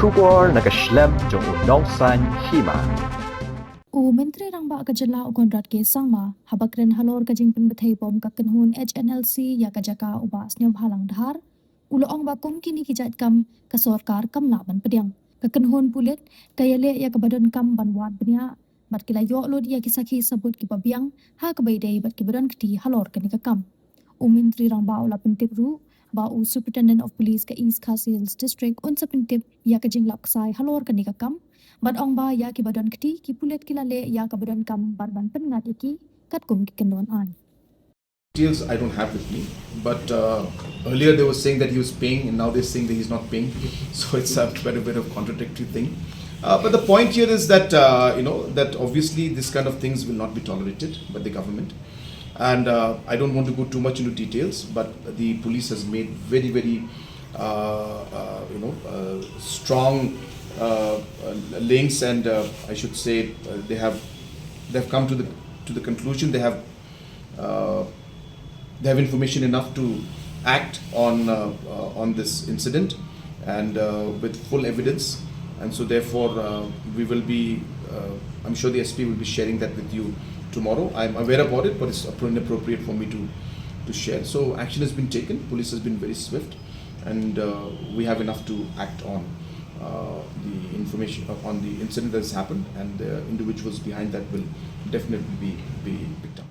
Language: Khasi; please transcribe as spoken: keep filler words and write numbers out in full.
Khubor na ka shlem jong u nongsan hima. U Myntri Rangbah ka jylla u Conrad K Sangma haba kren halor ka jingpynbthei bom ka kynhun H N L C ïa ka jaka u Bah Sniawbhalang Dhar, u la ong ba kum kine ki jait kam ka sorkar kam lah ban pdiang. Ka kynhun pulit ka ïaleh ïa kaba donkam ban wad bniah bad ki la ïoh lut ïa ki sakhi sabut kiba biang ha kaba ïadei bad kiba don kti halor kane ka kam. U Myntri Rangbah u la pyntip ruh ba u Superintendent of Police ka East Khasi Hills District un sa pyntip ïa ka jinglap ksai halor kane ka kam bad ong ba ïa kiba don kti ki pulit ki la leh ïa kaba donkam bad ban pynngat ïa ki katkum ki kyndon aiñ. Details I don't have with me, but uh, earlier they were saying that he was paying, and now they're saying that he's not paying. So it's a bit, a bit of contradictory thing. Uh, but the point here is that uh, you know that obviously this kind of things will not be tolerated by the government, and uh, I don't want to go too much into details. But the police has made very, very uh, uh, you know uh, strong uh, uh, links, and uh, I should say uh, they have they've come to the to the conclusion they have uh, they have information enough to act on uh, uh, on this incident and uh, with full evidence, and so therefore uh, we will be uh, I'm sure the S P will be sharing that with you tomorrow. I'm aware about it, but it's appro- inappropriate for me to to share. So action has been taken. Police has been very swift, and uh, we have enough to act on uh, the information uh, on the incident that has happened, and the individuals behind that will definitely be be picked up.